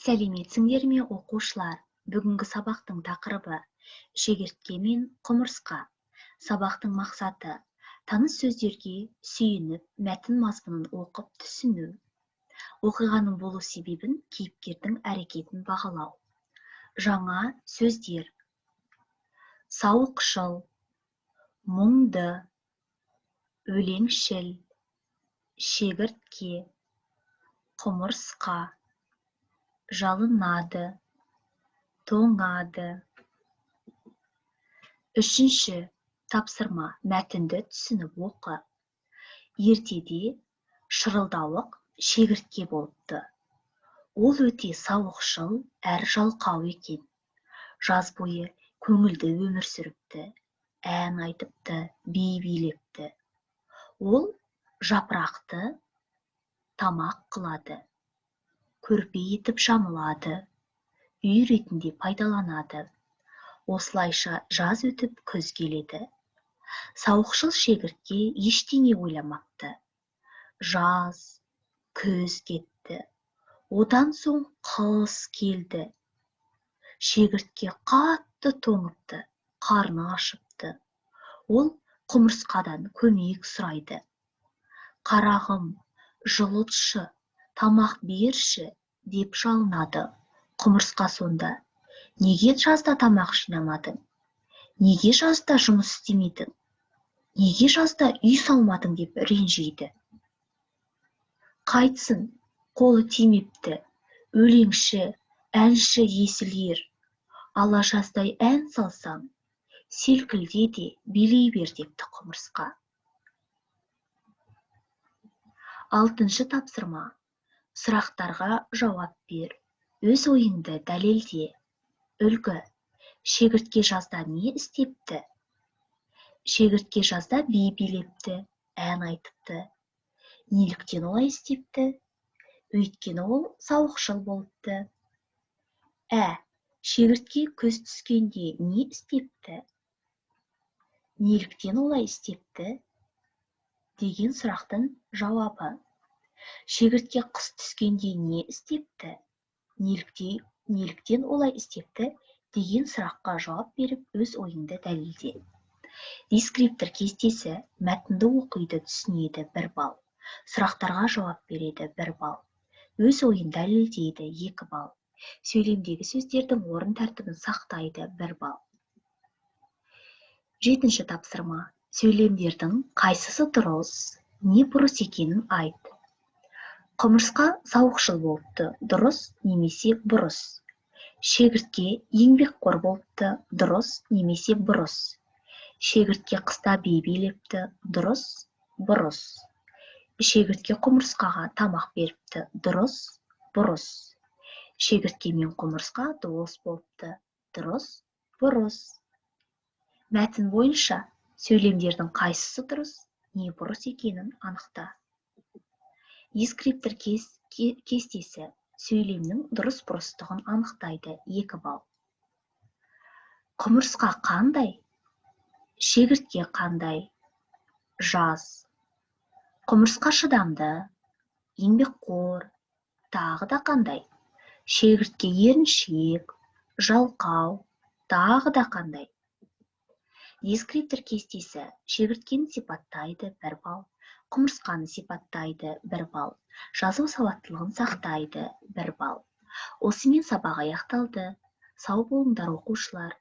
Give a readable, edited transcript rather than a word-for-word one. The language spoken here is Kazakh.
Сәлеметсіңдер ме, оқушылар! Бүгінгі сабақтың тақырыбы: шегіртке мен құмырсқа. Сабақтың мақсаты: таныс сөздерге сүйеніп, мәтін мазмұнын оқып түсіну, оқиғаның болу себебін, кейіпкердің әрекетін бағалау. Жаңа сөздер: сауықшыл, мұңды, өлеңшіл, шегіртке, құмырсқа, жалынады, тоңады. Үшінші тапсырма: мәтінді түсініп оқы. Ертеде шырылдауық шегіртке болыпты. Ол өте сауықшыл әрі жалқау екен. Жаз бойы көңілді өмір сүріпті, ән айтыпты, би билепті. Ол жапырақты тамақ қылады, көрпе етіп жамылады, үй ретінде пайдаланады. Осылайша жаз өтіп, күз келеді. Сауықшыл шегіртке ештеңе ойламапты. Жаз, күз кетті, одан соң қыс келді. Шегіртке қатты тоңыпты, қарны ашыпты. Ол құмырсқадан көмек сұрайды. «Қарағым, жылытшы, тамақ берші», – деп жалынады. Құмырсқа сонда: «Неге жазда тамақ жинамадың? Неге жазда жұмыс істемедің? Неге жазда үй салмадың?» – деп ренжиді. Қайтсын, қолы тимепті. «Өлеңші, әнші есіл ер, ала жаздай ән салсаң, селкілде де билей бер», – депті құмырсқа. Алтыншы тапсырма: сұрақтарға жауап бер, өз ойыңды дәлелде. Үлгі: шегіртке жазда не істепті? Шегіртке жазда би билепті, ән айтыпты. Неліктен олай істепті? Өйткені ол сауықшыл болыпты. Шегіртке күз түскенде не істепті? Неліктен олай істепті? Деген сұрақтың жауабы. Шегіртке қыс түскенде не істепті? Неліктен олай істепті? Деген сұраққа жауап беріп, өз ойыңды дәлелде. Дескриптор кестесі: мәтінді оқиды, түсінеді, 1 балл. Сұрақтарға жауап береді, 1 балл. Өз ойын дәлелдейді, 2 балл. Сөйлемдегі сөздердің орын тәртібін сақтайды, 1 балл. Жетінші тапсырма: сөйлемдердің қайсысы дұрыс, не бұрыс екенін айт. Құмырсқа сауықшыл болыпты, дұрыс немесе бұрыс. Шегіртке еңбекқор болыпты, дұрыс немесе бұрыс. Шегіртке қыста би билепті, дұрыс, бұрыс. Шегіртке құмырсқаға тамақ беріпті, дұрыс, бұрыс. Шегіртке мен құмырсқа дос болыпты, дұрыс, бұрыс. Мәтін бойынша сөйлемдердің қайсысы дұрыс, не бұрыс екенін анықта. Дескриптор кестесі: сөйлемнің дұрыс бұрыстығын анықтайды, 2 балл. Құмырсқа қандай? Шегіртке қандай? Жаз. Құмырсқа шыдамды, еңбекқор, тағы да қандай? Шегіртке еріншек, жалқау, тағы да қандай? Дескриптор кестесі: шегірткені сипаттайды, 1 балл. Құмырсқаны сипаттайды, 1 балл. Жазу сауаттылығын сақтайды, 1 балл. Осымен сабақ аяқталды. Сау болыңдар, оқушылар.